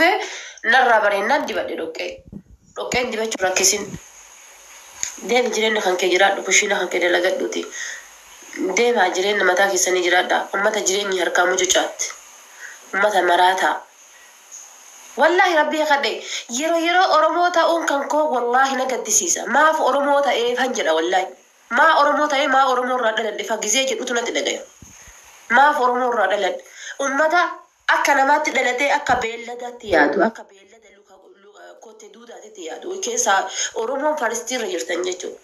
dhufee narraa bareennaan dibadhe dhoqqee. Dhoqqeen dibachuu rakkisin. Deemi, jireenya kan kee jiraadhu, kushiina kan kee dalagadhuuti. Deemaa, jireenya mataa keessanii jiraadha. Ummata jireenyi harkaa mucucaatti. Ummata maraataa. Wallaahi rabbii kadhe, yeroo yeroo Oromoo ta'uun kan koo wallaahi na gaddisiisa. Maaf Oromoo ta'ee fan jedha wallaahi. Maa Oromoo ta'ee, maa Oromoo irraa dhaladhe fa gizee jedhutu natti dhagaya. Maaf Oromoo irraa dhaladhe? Ummata akka namaatti dhalatee akka beelladaatti yaadu, akka beellada luka kotte duudaatitti yaadu keessaa Oromoon faristiirra jirtan jechuudha.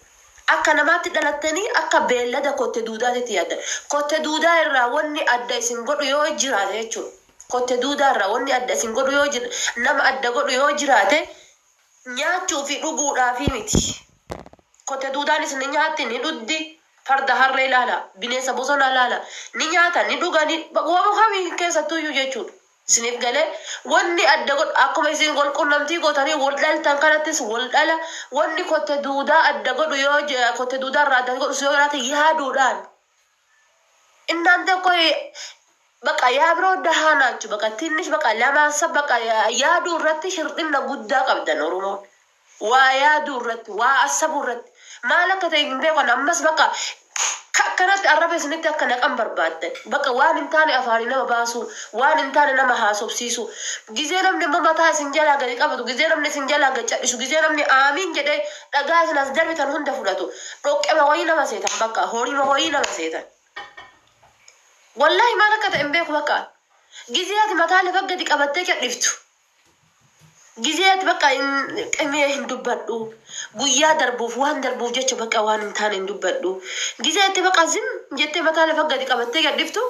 Akka namaatti dhalattanii akka beellada kotte duudaatitti yaaddan. Kotte duudaa irraa wanni adda isin godhu yoo jiraate jechuudha. Kotte duudaa irraa wanni adda isin godhu yoo jira, nama adda godhu yoo jiraate, nyaachuu fi dhuguudhaafi miti. Kotte duudaanis ni nyaatti, ni dhugdi. Farda, harree ilaala, bineensa bosonaa ilaala. Ni nyaata, ni dhuga, ni wamu kamii keessattuyyuu jechuudha. Isiniif galee? Wanni adda godhu akkuma isin wal qunnamtii gootanii wal dhaltan kanattis wal dhala. Wanni kotte duudaa adda godhu yoo kotte duudaa irraa adda godhu yoo jiraate, yaaduudhaan. እናንተ እኮ በቃ የአብሮ ደሃ ናችሁ። በቃ ትንሽ በቃ ለማሰብ በቃ yaaduu irratti hir'ina guddaa qabdan Oromoon. Waa yaaduu irratti, waa asabuu irratti maal akka ta'e hin beekan. Ammas bakka akkanatti arraba isinitti akka naqan barbaaddan. Bakka waan hin taane afaanii nama baasuu, waan hin taane nama haasofsiisu. Gizee namni immoo mataa isin jalaa gadi qabatu, gizee namni isin jalaa gad cadhisu, gizee namni aamiin jedhee dhagaa isin as darbitan hunda fudhatu. Dhoqqema wayii nama seetan, bakka horiima wayii nama seetan. Wallaahi maal akka ta'e hin beeku bakka. Gizee ati mataa lafa gadi qabattee cadhiftu. Gizee ati bakka qimee hin dubbadhu. Guyyaa darbuuf, waan darbuuf jecha bakka waan hin taane hin dubbadhu. Gizee ati bakka zim jettee mataa lafa gadi qabattee gadhiftu,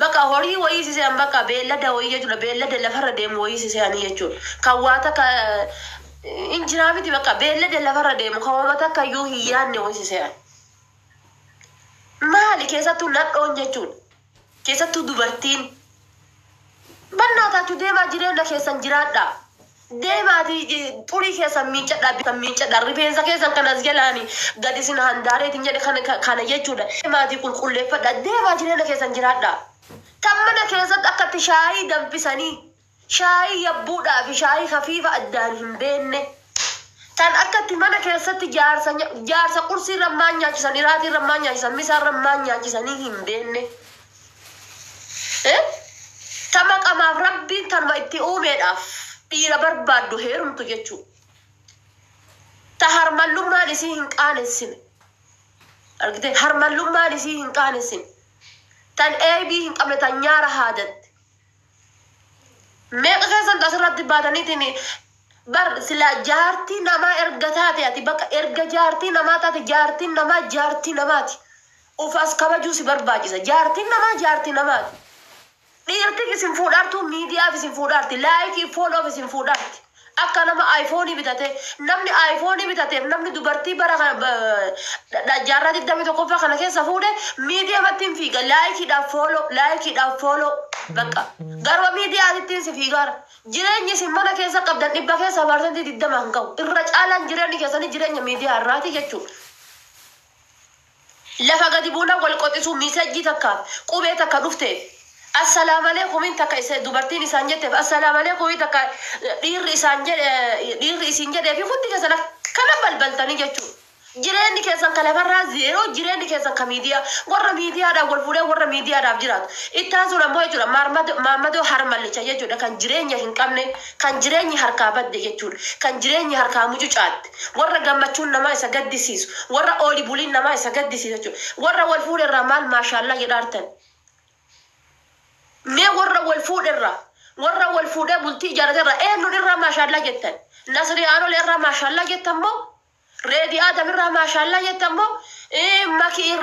bakka horii wayii si se'an, bakka beellada wayii jechuudha. Beellada lafarra deemu wayii si se'anii jechuudha. Kan waa takka hin jiraa miti, bakka beellada lafarra deemu kan waan takka iyyuu hin yaadne wayii si se'an. Maali keessattuu nadhoon jechuudha. Keessattuu dubartiin. Bannaataachuu deemaa, jireenya keessan jiraadhaa. Deemaati xurii keessan miicadhaa, miicadhaa. Rifeensa keessan kan as jalaani gadi isin handaareetiin jedhe kana jechuudha. Deemaatii qulqulleeffadhaa, deemaa jireenya keessan jiraadhaa. Tan mana keessatti akka itti shaayii danfisanii, shaayii yabbuudhaa fi shaayii hafiifa addaan hin beenne. Tan akka itti mana keessatti jaarsa qursii irra maan nyaachisan, iraatii irra maan nyaachisan, misaa irra maan nyaachisanii hin beenne. Tama qamaaf rabbiin tanuma itti uumeedhaaf dhiira barbaaddu heerumtu jechuudha. Ta harmallummaan isii hin qaanessine. Argite, harmallummaan isii hin qaanessine. Tan eebii hin qabne, tan nyaara haadatte. Meeqa keessan asirratti baataniitiin bar sila jaartii namaa erga taate, ati bakka erga jaartii namaa taate, jaartiin namaa jaartii namaati. Uf as kabajuu si barbaachisa. Jaartiin namaa jaartii namaati. Dhiirti isin fuudhaartu miidiyaaf isin fuudhaarti. Like, followf isin fuudhaarti. Akka nama iPhone bitate, namni iPhone bitateef, namni dubartii bara jaarraa 21ffaa kana keessa fuudhe miidiyaamatti hin fiiga. Likeiidhaaf follow, likeiidhaaf follow, bakka. Garuu miidiyaatittiin si fiigaara. Jireenyi isin mana keessa qabdan 100 keessa 20% hin qabu. Irra caalaan jireenyi keessanii jireenya miidiyaa irraati jechuudha. Lafa gadi buuna wal qoxisuu, message takka, qubee takka dhufteef, assalaamu alaikumiin takka isa dubartiin isaan jetteef, assalaamu alaikumii takka dhiirri isaan jedhe, dhiirri isin jedhee fi hundi keessan akkana balbaltanii jechuudha. Jireenyi keessan ka lafarraa zero, jireenyi keessan ka miidiyaa, warra miidiyaadhaaf wal fuudhee warra miidiyaadhaaf jiraatu. Ittaan sun ammoo jechuudha maammadoo harmallicha jechuudha, kan jireenya hin qabne, kan jireenyi harkaa badde jechuudha, kan jireenyi harkaa mucucaatte, warra gammachuun namaa isa gaddisiisu, warra ooli buliin namaa isa gaddisiisu jechuudha. Warra wal fuudhe irraa maal maashaallaa jedhaartan? Mee warra wal fuudhe irraa, warra wal fuudhee bultii ijaarrate irraa eenyuun irraa maashaallaa jettan? Nasrii Aanolee irraa maashaallaa jettan moo? Reedii Aadam irraa maashaallaa jettan moo? Makii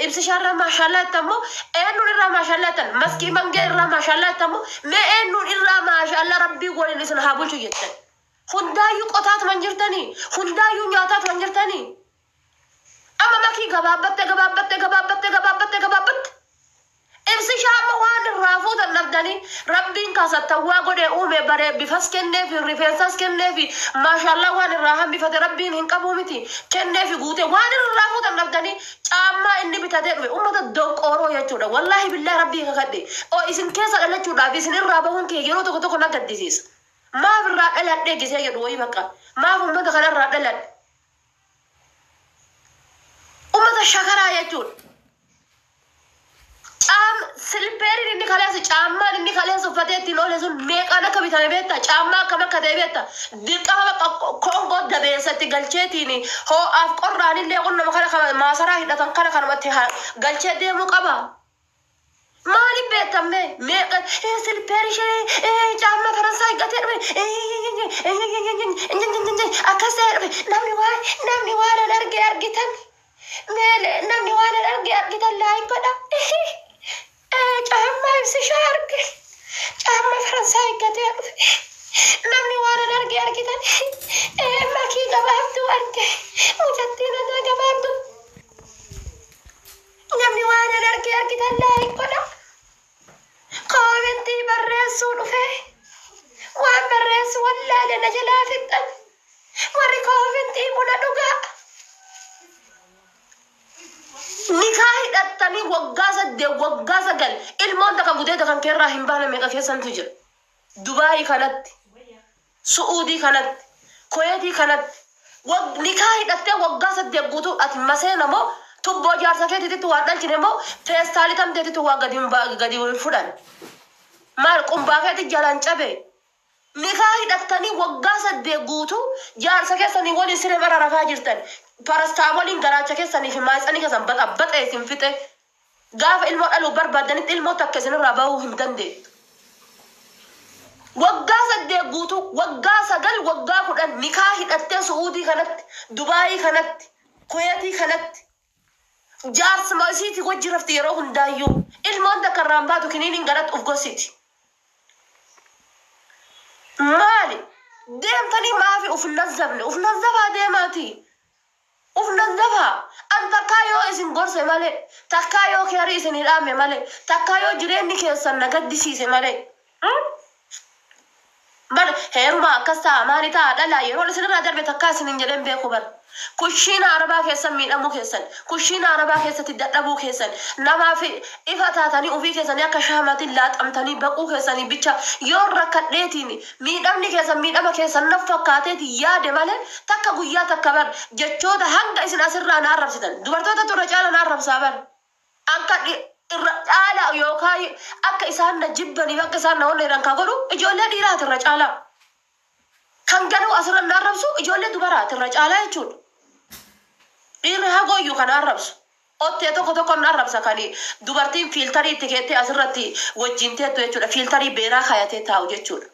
Ibsishaa irraa maashaallaa jettan moo? Eenyuun irraa maashaallaa jettan? Maskii Mangee irraa maashaallaa jettan moo? Mee eenyuun irraa maashaallaa rabbii waliin isin haa bulchu jettan? Hundaayyuu qotaatuman jirtanii? Hundaayyuu nyaataatuman jirtanii? Amma makii gabaabbatte, gabaabbatte, gabaabbatte, gabaabbatte, gabaabbatte. Ibsishaa amma waan irraa fuutan dhabdanii. Rabbiin kaasattawwaa godhee uume baree, bifas kenneefi, rifeensas kenneefi, maashaallaa, waan irraa hambifate rabbiin hin qabu miti, kenneefi guute. Waan irraa fuutan dhabdanii caammaa inni bitatee dhufe. Ummata donqooroo jechuudha. Wallaahi billaa rabbii kakadhe o isin keessa dhalachuudhaaf isin irraa bahuun kee yeroo tokko tokko na gaddisiisa. Maaf irraa dhaladhee gisee jedhu wayii bakka. Maaf uummata kanarraa dhaladhe. Uummata shakaraa jechuudha. Caam silpeeriin inni kaleessa, caammaan inni kaleessa uffatee ittiin oole sun meeqaan akka bitame beektaa? Caammaa akkam akka ta'e beektaa? Dirqama bakka koongoo dabeessatti galcheetiin ho'aaf qorraan illee qunnama kana maasaraa hidhatan kana kanumatti galchee deemuu qaba. Maaliif beektan mee? Meeqa silpeeri ishee caammaa Faransaay gatee dhufe, akkas ta'ee dhufe. Namni waan an arge argitan, mee namni waan an arge argitan like godha. Caammaa ibsishaa arge, caammaa Faransaay gatee dhufe. Namni waan an arge argitan, makii gabaabduu arge, mucattiin anaa gabaabduu. Namni waan an arge argitan like godha. Comment barreessuu dhufe, waan barreessu wallaale, na jalaa fixxan warri comment. Buna dhugaa. Nikaa hidhattanii waggaa 8, waggaa 9, ilmoon takka gudeeda kan keerraa hin baane meeqa keessantu jira? Dubaayii kanatti, Su'uudii kanatti, Kuweetii kanatti nikaa hidhattee waggaa 8 guutuu ati maseena moo, tubboo jaarsa keetiitti waan dhalchine moo, feestaalii tamteetitti waa gadi hin gadi hin fudhan? Maal qumbaa keetti jalaan cabe? Nikaa hidhattanii waggaa 8 guutuu jaarsa keessanii waliin siree bara rafaa jirtan. Parastaamoliin garaacha keessanii fi maasanii keessan baxa isin fixe. Gaafa ilmoo dhaluu barbaaddanitti ilmoo takka isinirraa bahuu hin dandeettu. Waggaa 8 guutuu, waggaa 9, waggaa 10 nikaa hidhattee Su'uudii kanatti, Dubaayii kanatti, Kuweetii kanatti. Jaarsuma isiiti wajji rafti yeroo hundaayyuu. Ilmoon takka irraan baatu, kiniiniin garatti uf gositi. Maali? Deemtanii maafi uf hin nazzabne? Uf nazzabaa deemaati. Uf nazzabaa. An takkaa yoo isin gorse malee, takkaa yoo keerii isin hin dhaabne malee, takkaa yoo jireenyi keessan na gaddisiise malee. Bar heeruma akkas ta'a, maali ta'a, dhalaa yeroon isinirraa darbe takkaa isin hin jedheen beeku bar. Kushiina Arabaa keessan miidhamuu keessan, kushiina Arabaa keessatti dadhabuu keessan, namaaf ifa taatanii ofii keessanii akka shaamaatiin laaxamtanii baquu keessanii bicha yoo rakkadheetiin miidhamni keessan miidhama keessan naf fakkaateeti yaade malee, takka guyyaa takka bar jechoota hanga isin asirraa na arrabsitan, dubartoota turre caala na arrabsaa bar. Akka irra caala yookaan akka isaan na jibbaniif, akka isaan na wanna jedhan kan godhu ijoollee dhiiraati irra caalaa. Kan garuu asirra na arrabsu ijoollee dubaraati irra caalaa jechuudha. Dhiirri hagooyyuu kan arrabsu. Ottee tokko tokko na arrabsa, kan dubartiin filter itti keettee asirratti wajjin teettu jechuudha. Filter beeraa kaayatee taa'u jechuudha.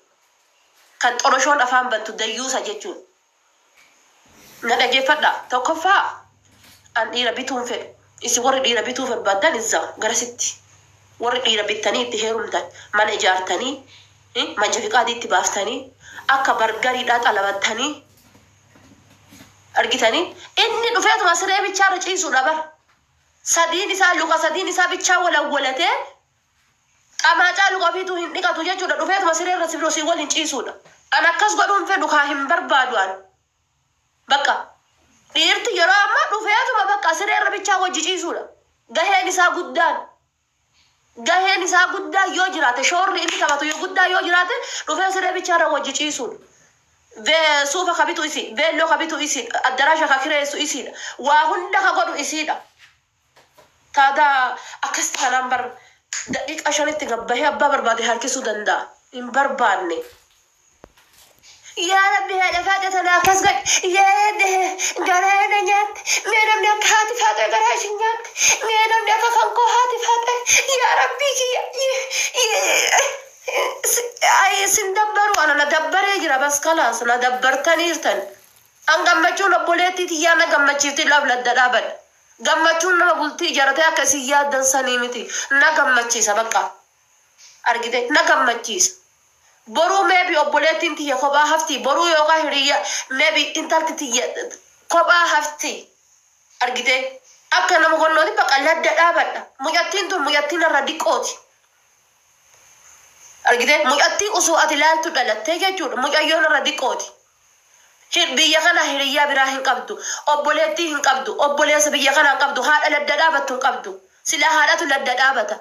Kan xoroshoon afaan bantu dayyuusa jechuudha. Na dhageeffadha. Tokkoffaa, an dhiira bituun fedhu. Isin warri dhiira bituu barbaaddan izza garasitti. Warri dhiira bittanii itti heerumtan, mana ijaartanii, manja fiqaadii itti baaftanii, akka bargariidhaa xalabattanii argitanii, inni dhufeetuma siree bichaarra ciisuudha bar. Sadiin isaa, luka sadiin isaa bichaa walawwalatee, qamaacaa luka ofiituu hin dhiqatu jechuudha, dhufeetuma sireerra sibiroo waliin ciisuudha. An akkas godhuun fedhu kaa, hin barbaadu an. Bakka dhiirti yeroo ammaa dhufeetuma bakka sireerra bichaa wajji ciisuudha. Gaheen isaa guddaan. Gaheen isaa guddaa yoo jiraate, shoorri inni taphatu yoo guddaa yoo jiraate, dhufee siree bichaarra wajji ciisuudha. Suufa ka bitu isi, beelloo ka bitu isi, addaraasha ka kireessu isiidha. Waa hunda ka godhu isiidha. Taadaa akkas taanaan bar daqiiqa 5tti gabbahee abbaa barbaade harkisuu danda'a. Hin barbaanne. Yaa Rabbi, haadha Faaxe tana akkas godhe. Yaa Rabbi, garaa na nyaatte. Mee namni akka haati Faaxe garaa isin nyaatte? Mee namni akka kan koo haati Faaxe? Yaa Rabbi kiyya. Ay, sin dabbaru, ana na dabbaree jira, bas kalaas, na dabbartaniirtan. An gammachuun obboleettii tiyyaa na gammachiifti, laaf ladda dhaaban. Gammachuun nama bultii ijaarratee akka isin yaaddan sanii miti. Na gammachiisa bakka. Argite, na gammachiisa. Boruu maybe obboleettiin tiyya kophaa hafti. Boruu yookaan hiriyya, maybe intalti tiyya kophaa hafti. Argite, akka nama gonnooti bakka ladda dhaabadha. Mucattiin tun mucattiin irra diqqooti. Argite, mucattii osoo ati ilaaltu dhalattee jechuudha. Mucayyoon irra diqqooti. Biyya kana hiriyyaa biraa hin qabdu. Obboleettii hin qabdu. Obboleessa biyya kana hin qabdu. Haadha ladda dhaabattu hin qabdu. Silaa haadhatu ladda dhaabata.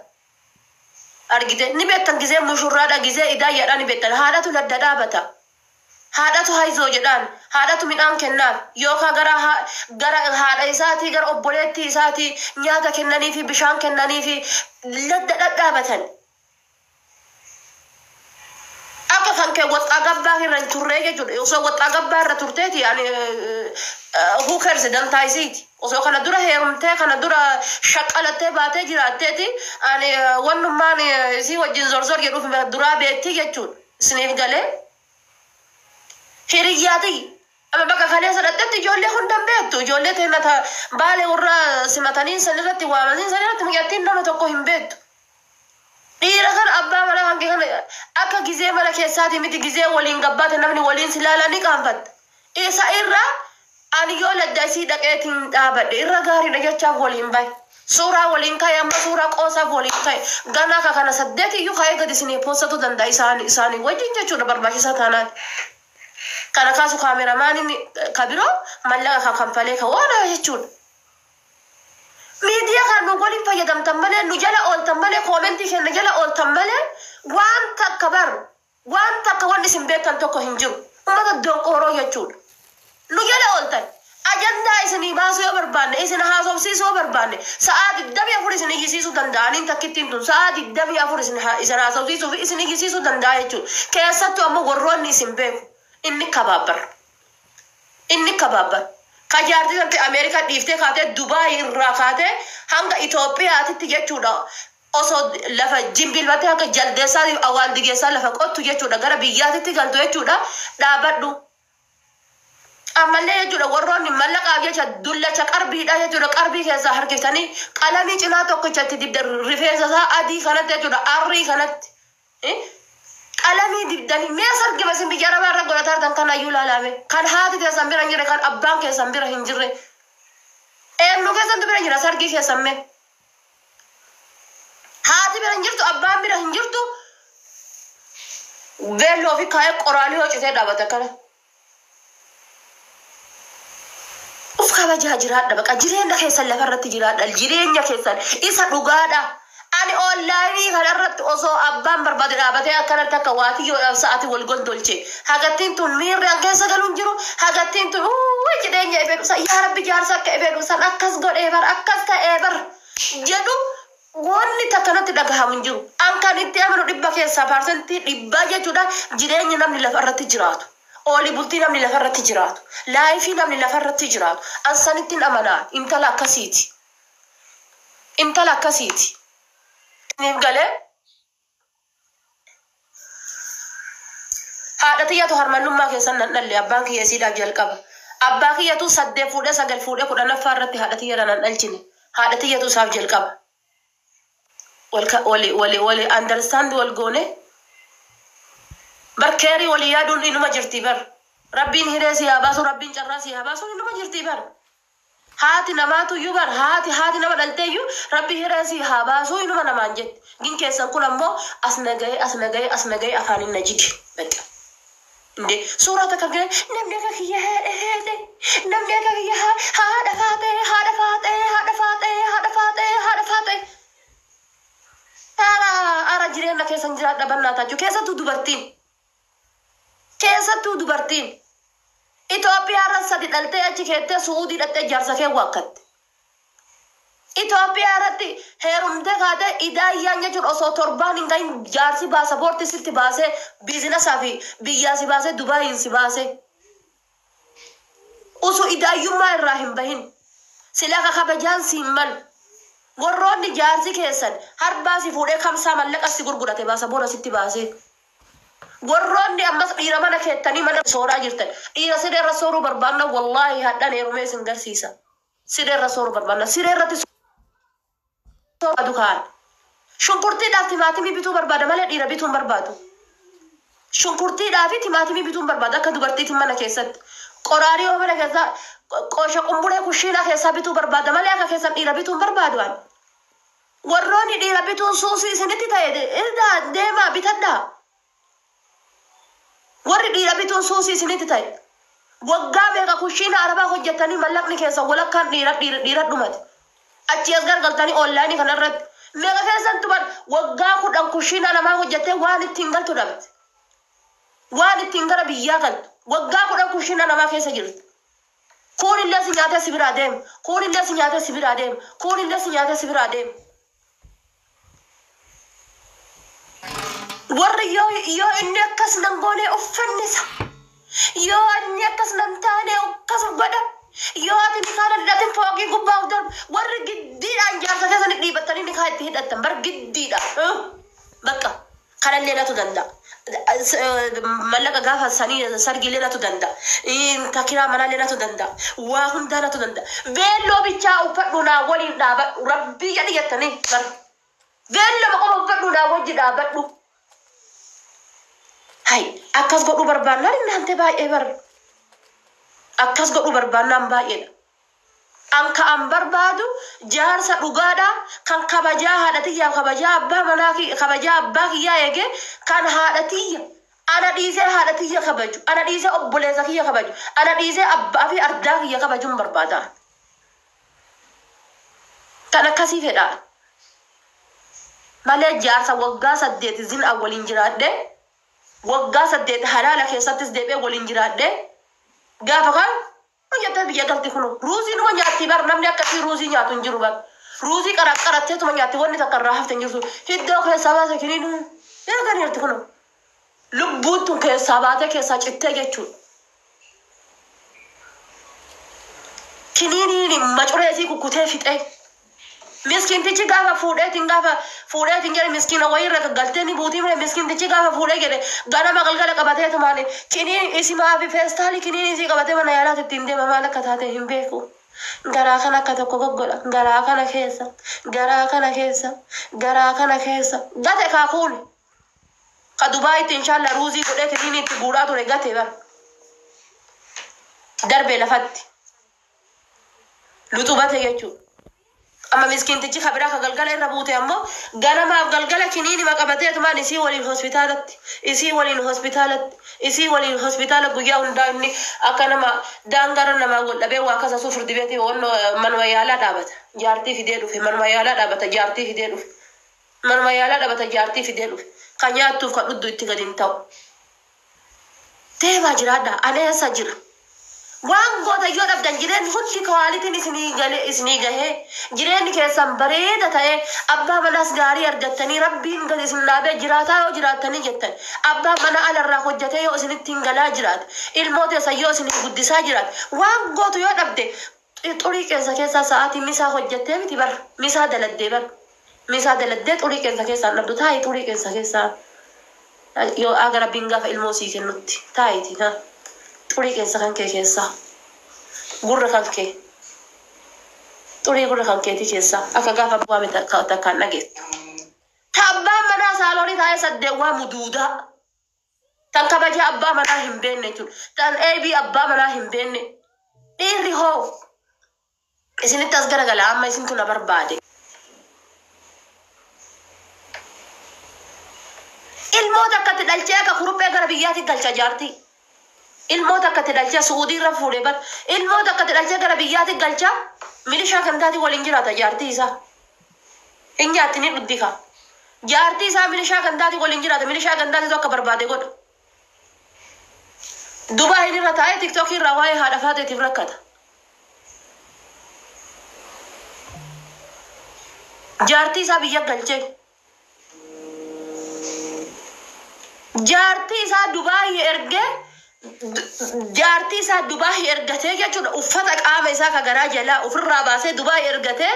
Argite, ni beektan, gizee mushurraadha, gizee idaayyaadha, ni beektan, haadhatu ladda dhaabata. Haadhatu hayzoo jedhaan, haadhatu midhaan kennaaf, yookaan gara haadha isaatii, gara obboleettii isaatii nyaata kennanii fi bishaan kennanii fi ladda dhadhaabatan. Akka kan kee waxaa gabbaa irra hin turree jechuudha. Osoo waxaa gabbaa irra turteeti ani who cares, dantaa isiiti. Osoo kana dura heerumtee, kana dura shaqqalattee baatee jiraatteeti, ani wannummaan isii wajjin zorzor jedhuuf duraa beettii jechuudha. Isiniif galee? Hiriyyaati. Amma bakka kaleessa dhaqxetti ijoollee hundan beektu. Ijoollee teenya ta baalee warra simatanii san irratti waamanii san irratti mucattiin nama tokko hin beektu. Dhiira kana, abbaa mana kan kana, akka gizee mana keessaati miti, gizee waliin gabbaate namni waliin si ilaalaa ni qaanfatta. Isa irra ani yoo ladda isii dhaqeetiin dhaabadhe irra gaariidha jechaaf waliin bahe. Suuraa waliin ka'e, amma suuraa qoosaaf waliin ka'e. Ganaa ka kana saddeet iyyuu ka'ee gadi isinii poostatu danda'a isaanii isaanii wajjin jechuudha, barbaachisaa taanaan. Kana kaasu kaameramaaniin ka biroo mallaqa ka kanfalee ka waan jechuudha. Miidiyaa kana nu waliin fayyadamtan malee, nu jala ooltan malee, koomentii kenna jala ooltan malee, waan takka bar waan takka wanni isin beektan tokko hin jiru. Uummata donqooroo jechuudha. Nu jala ooltan. Ajandaa isinii baasuu yoo barbaanne, isin haasofsiisuu yoo barbaanne, sa'aa 24 isin iyyisiisuu danda'aniin takkittiin tun sa'aa 24 isin haasofsiisuu fi isin iyyisiisuu danda'a jechuudha. Keessattuu ammoo warroonni isin beeku inni kabaabbar. Inni kabaabbar. Ka jaartii tante Ameerikaa dhiiftee kaatee Dubaay irraa kaatee hanga Itoophiyaatitti jechuudha. Osoo lafa jimbilbattee hanga jaldeessaa awwaal digeessaa lafa qottu jechuudha, gara biyyaatitti galtu jechuudha, dhaabadhu. Ammallee jechuudha, warroonni mallaqaaf jecha dullacha qarbiidha jechuudha, qarbii keessaa harkisanii qalamii cinaa tokkichatti dibda, rifeensa isaa adii kanatti jechuudha, arrii kanatti. Qalamii dibdanii mee sargima isin biyya arabaa irra godhataa jirtan kanayyuu ilaalame, kan haati keessan bira hin jirre, kan abbaan keessan bira hin jirre, eenyu keessantu bira jira sargii keessan? Mee haati bira hin jirtu, abbaan bira hin jirtu, beelloo fi kaayee qoraalii hojjetee dhaabata kana. Uf kabajaa jiraadha, baqa jireenya keessan lafarratti jiraadha, jireenya keessan isa dhugaadha. Ani onlaayinii kanarratti osoo abbaan barbaade dhaabatee akkanatti akka waatiyyoodhaaf sa'atii wal gondolche, hagattiin tun miirri an keessa galuun jiru, hagattiin tun uuu jireenya ifee dhufsan, yaa rabbi jaarsa akka ifee dhufsan akkas godhee bar, akkas ta'ee bar jedhu, wanni takkanatti dhagahamu hin jiru. An kan itti amanu dhibba keessaa 100% jechuudha, jireenya namni lafarratti jiraatu. Oolii bultii namni lafarratti jiraatu. Laayifii namni lafarratti jiraatu. An sanittiin amanaa, intala akkasiiti. Intala akkasiiti. Isiniif galee? Haadha tiyyatu harmannummaa keessan nan dhalle, abbaan kiyya isiidhaaf jalqaba. Abbaa kiyyatu saddeet fuudhee, sagal fuudhee, 10ffaa irratti haadha tiyya nan dhalchine. Haadha tiyyatu isaaf jalqaba. Wali wali wali understand wal goone. Bar keerii walii yaaduun inuma jirti bar. Rabbiin hiree si haa baasu, rabbiin carraa si haa baasu, inuma jirti bar. Haati namaatu iyyuu bar haati nama dhaltee iyyuu rabbi hiree si haa baasu inuma namaan jetti. Gin keessan kun ammoo as nagahee, as nagahee, as nagahee, afaanin na jige. Bakka. Inde suuraa takka argine, namni akka kiyya haadha haadha, namni akka kiyya haadha faatee, haadha faatee, haadha faatee, haadha faatee, haadha faatee. Ara ara, jireenya keessan jiraadha bannaa taachuu, keessattuu dubartiin. Keessattuu dubartiin. Itoophiyaa irra sadi dhaltee achi keettee Su'uudii dhattee jaarsa kee waakkatte. Itoophiyaa irratti heerumtee kaatee idaayyaan jechuun osoo torbaan hin gahin jaarsi baasapoortii sitti baasee, biizinasaa fi biyyaa si baasee, Dubaayiin si baasee. Osoo idaayyummaa irraa hin bahin. Sila ka kabajaan siin malu. Warroonni jaarsi keessan harbaa si fuudhee kamsaa mallaqa si gurgurate baasaboora sitti baasee. Warroonni ammas dhiira mana keettanii mana sooraa jirtan. Dhiira siree irra sooruu barbaanna, wallaahi hadhaan heerumee isin garsiisa. Siree irra sooruu barbaanna. Siree irratti sooruu kaan. Shunkurtiidhaaf timaatimii bituu barbaada malee dhiira bituu hin barbaadu. Shunkurtiidhaa fi timaatimii bituu hin barbaadu akka dubartiitiin mana keessatti. Qoraarii yoo mana keessaa qoosha qumburee kushiinaa keessaa bituu barbaada malee akka keessan dhiira bituu hin barbaadu ani. Warroonni dhiira bituun suusii isinitti ta'e irraa deemaa bitadhaa. Warri dhiira bituun suusii isinitti ta'e. Waggaa meeqa kushiina arabaa hojjettanii mallaqni keessan walakkaan dhiira dhiira dhiira dhumate. Achii as gargaltanii onlaayinii kanarratti. Meeqa keessan tuban waggaa 10 kushiina namaa hojjettee waan ittiin galtu dhabde. Waan ittiin gara biyyaa galtu. Waggaa 10 kushiina namaa keessa jirti. Kuun illee si nyaatee si biraa deema. Kuun illee si nyaatee si biraa deema. Kuun illee si nyaatee si biraa deema. Warri yoo inni akkas nan goone uffannisa. Yoo inni akkas nan taane akkas godha. Yoo ati nikaa nan hidhatin fooqii gubbaa of darbu. Warri giddiidhaan jaarsa keessan dhiibattanii nikaa itti hidhattan bar giddiidha. Bakka kanallee natu danda'a. Mallaqa gaafa sanii sargiilee natu danda'a. Takiraa manaallee natu danda'a. Waa hundaa natu danda'a. Veelloo bichaa uffadhu naa waliin dhaabadhu. Rabbii jedhi jettanii bar. Veelloo qofa uffadhu naa wajji dhaabadhu. Hay akkas godhuu barbaannaan inni baay'ee bar. Akkas godhuu barbaannaan baay'eedha. An ka an barbaadu jaarsa dhugaadha kan kabajaa haadha tiyyaa kabajaa abbaa manaa kabajaa abbaa kiyyaa eege kan haadha tiyya ana dhiisee haadha tiyya kabaju ana dhiisee obboleessa kiyya kabaju ana dhiisee abbaa fi ardaa kiyya kabajuun barbaada. Kan akkasii fedha. Malee jaarsa waggaa 8 zin waliin jiraadhe waggaa 8 halaala keessattis deebi'ee waliin jiraadhe gaafa kan hojjettee biyya galti kunu ruuzii numa nyaatti bar namni akkasii ruuzii nyaatu hin jiru bar ruuzii qaraqqaratteetuma nyaatti wanni takka irraa hafte hin jirtu hiddoo keessaa baate kiniinu eeganiirti kunu lubbuun tun keessaa baatee keessaa cittee jechuudha. Kiniiniin macureesii kukkutee fixee. Miskintichi gaafa fuudheetiin jedhe miskiina wayii irra galtee ni buutii mire miskintichi gaafa fuudhee jedhe ganama galgala qabateetumaan kiniin isimaa fi feestaalii kiniin isii qabatee mana yaalaatti ittiin deema maal akka taate hin beeku. Garaa kana akka tokko goggodha garaa kana keessa garaa kana keessa garaa kana keessa gate kaakuun ka Dubaayitti inshallah ruuzii godhee kiniin itti guuraa ture gate bar darbee lafatti luxubate jechuudha. Amma miskintichi kabiraa ka galgala irra buute ammoo ganamaaf galgala kiniinima qabateetumaan isii waliin hospitaalatti isii waliin hospitaalatti isii waliin hospitaala guyyaa hundaa inni akka nama daangaara namaa wal dhabee waa kasasuu firdi beetii manuma yaalaa dhaabata jaartii fidee dhufe manuma yaalaa dhaabata jaartii fidee dhufe manuma yaalaa dhaabata jaartii fidee dhufe kan nyaattuuf kan dhuddu itti gadi hin ta'u. Deemaa jiraadha ani eessa jira. Waan goota yoo dhabdan jireenyi hundi kawaalitiin isinii galee isinii gahee jireenyi keessan bareeda ta'ee abbaa manaas gaarii argattanii rabbiin gadi isin dhaabee jiraataa yoo jiraattanii jettan abbaa mana alarraa hojjetee yoo isinitti hin galaa jiraate ilmoo teessan yoo isinii guddisaa jiraate waan gootu yoo dhabde xurii qeensa keessaa sa'aatii misaa hojjettee miti bar misaa daladdee bar misaa daladdee xurii qeensa keessaa dhabdu taa'ii xurii qeensa keessaa yoo aga rabbiin gaafa ilmoo sii kennutti taa'iti ha. Xurii qeensa kan kee keessaa gurra kan kee xurii gurra kan keetii keessaa akka gaafa bu'aame takkaan dhageettu. Ta abbaan manaa saaloonii taa'ee saddeet waa muduudaa. Tan kabajaa abbaa manaa hin beekne jechuudha. Tan eebii abbaa manaa hin beekne. Dhiirri hoo isinitti as garagala amma isintu na barbaade. Ilmoota akkatti dhalchee akka kuruphee gara biyyaatti galcha jaartii. Ilmoota akkatti dhalchee Suudii irra fuudhee bar ilmoota akkatti dhalchee gara biyyaatti galcha milishaa kan taate waliin jiraata jaartii isaa. Hin nyaatti ni dhuddi ka. Jaartii isaa milishaa kan taate waliin jiraata milishaa kan taate akka barbaade godha. Dubaayin irra taa'ee tiktookii irraa waa'ee haadha faateetiif rakkata. Jaartii isaa biyya galchee. Jaartii isaa Dubaayii ergee jaartii isaa Dubaayii ergatee jechuudha uffata qaama isaa ka garaa jalaa ofirraa baasee Dubaayii ergatee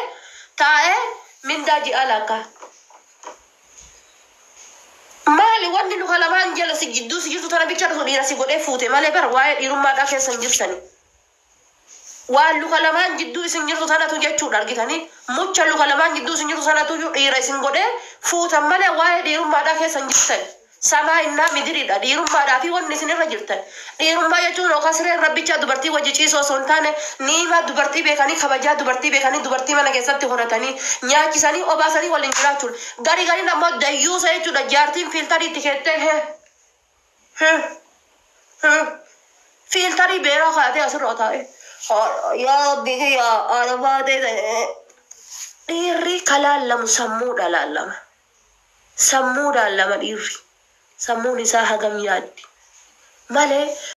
taa'ee mindaa ji'a lakka. Maali wanni luka lamaan jala si jidduu si jirtu tana bicha dhufu dhiira si godhee fuute malee bara waa'ee dhiirummaadhaa keessa hin jirtani. Waan luka lamaan jidduu isin jirtu sanatu jechuudha argitanii mucha luka lamaan jidduu isin jirtu sanatu dhiira isin godhee fuutan malee waa'ee dhiirummaadhaa keessa hin jirtani. Samaa innaa midiriidha dhiirummaadhaa fi wanni isin irra jirtan. Dhiirummaa jechuun yookaan siree rabbichaa dubartii wajji ciisoo osoo hin taane niimaa dubartii beekanii kabajaa dubartii beekanii dubartii mana keessatti horatanii nyaachisanii obaasanii waliin jiraachuudha. Garii gariin ammoo dayyuusa jechuudha jaartiin fiiltarii itti keettee hee hee hee fiiltarii beeraa kaatee asirra taa'e. Yaa rabbi kiyya haadha baatee ta'e. Dhiirri kalaallamu sammuudha laallama. Sammuudhaan lama dhiirri. Sammuun isaa hagam yaaddi. Malee.